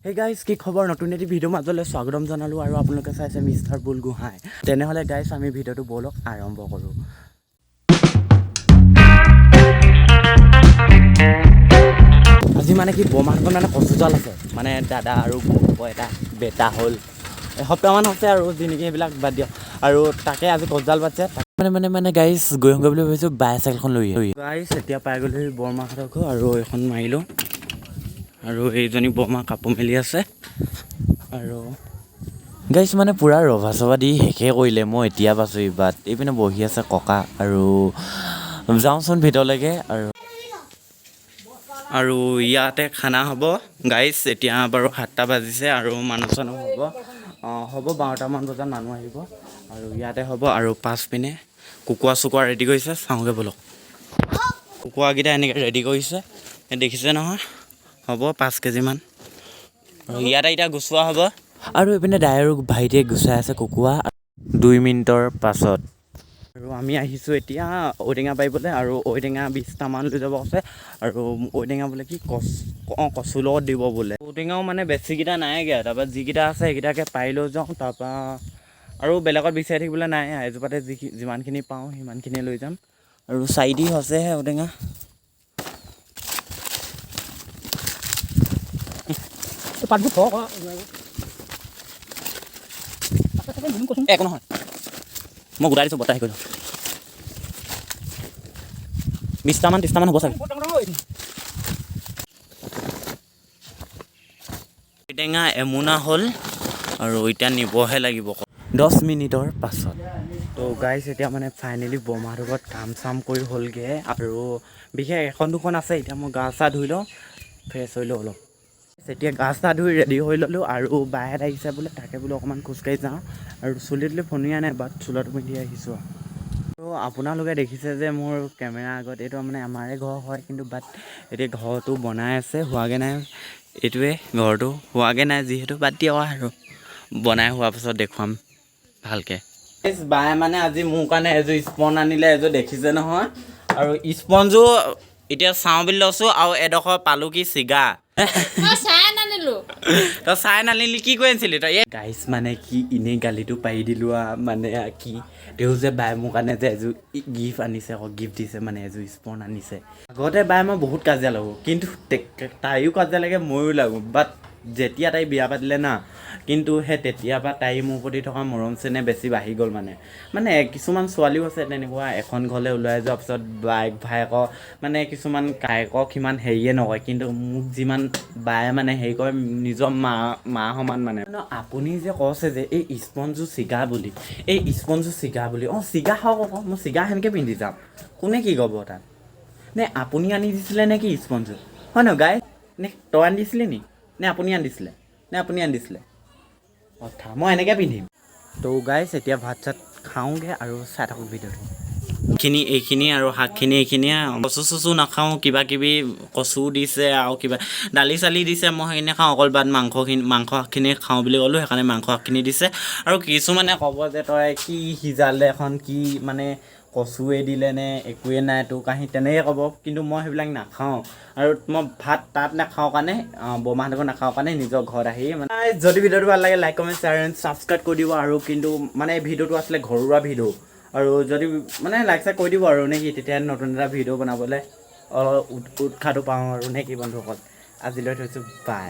Hey guys, কি খবৰ? নতুন এটি ভিডিঅ' মাজলৈ স্বাগতম জনালোঁ আৰু আপোনালোকে চাইছে মিষ্টাৰ বুল গোহাঁই। তেনেহ'লে গাইজ, আমি ভিডিঅ'টো ব'লক আৰম্ভ কৰোঁ। আজি মানে কি, বৰমাহঁতৰ মানে কচু জাল আছে। মানে দাদা আৰু বৌ এটা বেটা হ'ল, এসপ্তাহমান হৈছে আৰু যি নেকি সেইবিলাক বাদ দিয়ক। আৰু তাকে আজি কচু জাল পাতিছে। মানে মানে মানে গাইজ, গৈ আহোঁগৈ বুলি ভাবিছোঁ বাইচাইকেলখন লৈ। গাইজ, এতিয়া পাই গ'লোহি বৰমাহঁতৰ ঘৰ আৰু এইখন মাৰিলোঁ আৰু এইজনী বৰমা কাপোৰ মেলি আছে। আৰু গাইজ, মানে পূৰা ৰভা চভা দি শেষে কৰিলে, মই এতিয়া পাইছোঁহি। বাট এইপিনে বহি আছে ককা আৰু যাওঁচোন ভিতৰলৈকে। আৰু আৰু ইয়াতে খানা হ'ব গাইজ। এতিয়া বাৰু 7টা বাজিছে আৰু মানুহ চানুহ হ'ব, অঁ, হ'ব 12টামান বজাত মানুহ আহিব আৰু ইয়াতে হ'ব। আৰু পাছপিনে কুকুৰা চুকুৰা ৰেডি কৰিছে, চাওঁগৈ ব'লক। কুকুৰাকেইটা এনেকৈ ৰেডি কৰিছে, এই দেখিছে নহয়, হ'ব 5 কেজিমান আৰু ইয়াতে এতিয়া গুচোৱা হ'ব। আৰু এইপিনে দাই আৰু ভাইটিয়ে গুচাই আছে কুকুৰা। 2 মিনিটৰ পাছত আৰু আমি আহিছোঁ এতিয়া ঔটেঙা পাৰিবলৈ আৰু ঔটেঙা 20টামান লৈ যাব আছে। আৰু ঔটেঙা বোলে কি অঁ, কচুৰ লগত দিব বোলে। ঔটেঙাও মানে বেছিকেইটা নাইগৈ, তাৰপৰা যিকেইটা আছে সেইকেইটাকে পাৰি লৈ যাওঁ। তাৰপৰা আৰু বেলেগত বিচাৰি থাকিবলৈ নাই, এজোপাতে যিমানখিনি পাওঁ সিমানখিনিয়ে লৈ যাম। আৰু চাৰিটি হৈছেহে ঔটেঙা। পাতবোৰ থওক। একো নহয়, মই গোটাই দিছোঁ, বতাহ কৰি 20টামান 30টামান হ'ব চাগে। টেঙা এমোনা হ'ল আৰু এতিয়া নিবহে লাগিব 10 মিনিটৰ পাছত। তো গাইজ, এতিয়া মানে ফাইনেলি বৰমাহঁতৰ ঘৰত কাম চাম কৰি হ'লগৈ আৰু বিশেষ এখন দুখন আছে। এতিয়া মই গা চা ধুই লওঁ, ফ্ৰেছ হৈ লওঁ অলপ। এতিয়া গা চা ধুই ৰেডি হৈ ল'লোঁ আৰু বায়েত আহিছে বোলে, তাকে বোলো অকণমান খোজকাঢ়ি যাওঁ। আৰু চুলি তুলি ফণিয়া নাই, বাট চোলাটো পিন্ধি আহিছোঁ। আৰু আপোনালোকে দেখিছে যে মোৰ কেমেৰাৰ আগত এইটো মানে আমাৰে ঘৰ হয়, কিন্তু বাট এতিয়া ঘৰটো বনাই আছে, হোৱাগৈ নাই। এইটোৱে ঘৰটো হোৱাগৈ নাই যিহেতু, বাদ দিয়ক আৰু বনাই হোৱাৰ পাছত দেখুৱাম ভালকৈ। বায়ে মানে আজি মোৰ কাৰণে এযোৰ স্পঞ্জ আনিলে, এযোৰ দেখিছে নহয়। আৰু স্পঞ্জো এতিয়া চাওঁ বুলি লৈছোঁ আৰু এডোখৰ পালোঁ কি চিগা। মই চাই নানিলো। তই চাই নানিলি, কি কৰি আনিছিলি তই? এই গাইছ, মানে কি, এনেই গালিটো পাৰি দিলোঁ আৰু। মানে কি, তেওঁ যে বাই মোৰ কাৰণে যে এযোৰ গিফ্ট আনিছে আকৌ, গিফ্ট দিছে, মানে এযোৰ স্পন আনিছে। আগতে বাই মই বহুত কাজিয়া লাগোঁ, কিন্তু তাইও কাজিয়া লাগে, ময়ো লাগোঁ। বাট যেতিয়া তাই বিয়া পাতিলে না, কিন্তু সেই তেতিয়াৰ পৰা তাই মোৰ প্ৰতি থকা মৰম চেনেহ বেছি বাঢ়ি গ'ল। মানে মানে কিছুমান ছোৱালীও আছে তেনেকুৱা, এখন ঘৰলৈ ওলাই যোৱাৰ পিছত বায়েক ভায়েকক, মানে কিছুমান কায়েকক সিমান হেৰিয়ে নকৰে, কিন্তু মোক যিমান বায়ে মানে হেৰি কৰে, নিজৰ মা মা সমান মানে। ন, আপুনি যে কৈছে যে এই স্পঞ্জো চিগা বুলি, এই স্পঞ্জো চিগা বুলি, অঁ, চিগা হওক আকৌ, মই চিগা সেনেকৈ পিন্ধি যাম, কোনে কি ক'ব তাত? নে আপুনি আনি দিছিলে নে কি স্পঞ্জো? হয় নহয় গাই? নে তই আনি দিছিলি নি? নে আপুনি আনি দিছিলে? নে আপুনি আনি দিছিলে? কথা মই এনেকৈ পিন্ধিম। তো গাইছ, এতিয়া ভাত চাত খাওঁগৈ আৰু চাই থাকক ভিডিঅ'টো। এইখিনি এইখিনি আৰু শাকখিনি এইখিনিয়ে। কচু চচু নাখাওঁ, কিবা কিবি কচু দিছে আৰু কিবা দালি চালি দিছে, মই সেইখিনি খাওঁ অকল। বাট মাংসখিনি, মাংস শাকখিনি খাওঁ বুলি ক'লোঁ, সেইকাৰণে মাংস শাকখিনি দিছে। আৰু কিছুমানে ক'ব যে তই কি সিজালে এখন, কি মানে কচুৱে দিলে নে একোৱে নাই তোৰ কাঁহী, তেনেকৈ ক'ব। কিন্তু মই সেইবিলাক নাখাওঁ আৰু মই ভাত তাত নাখাওঁ কাৰণে, বৰমাহঁতৰ ঘৰত নাখাওঁ কাৰণে নিজৰ ঘৰত আহি মানে। যদি ভিডিঅ'টো ভাল লাগে, like, comment, share and subscribe কৰি দিব। আৰু কিন্তু মানে এই ভিডিঅ'টো আছিলে ঘৰুৱা ভিডিঅ' আৰু যদি মানে লাইক চাইক কৰি দিব আৰু নে কি, তেতিয়া নতুন এটা ভিডিঅ' বনাবলৈ অলপ উৎসাহটো পাওঁ আৰু নে কি। বন্ধুসকল, আজিলৈ থৈছোঁ, বাই।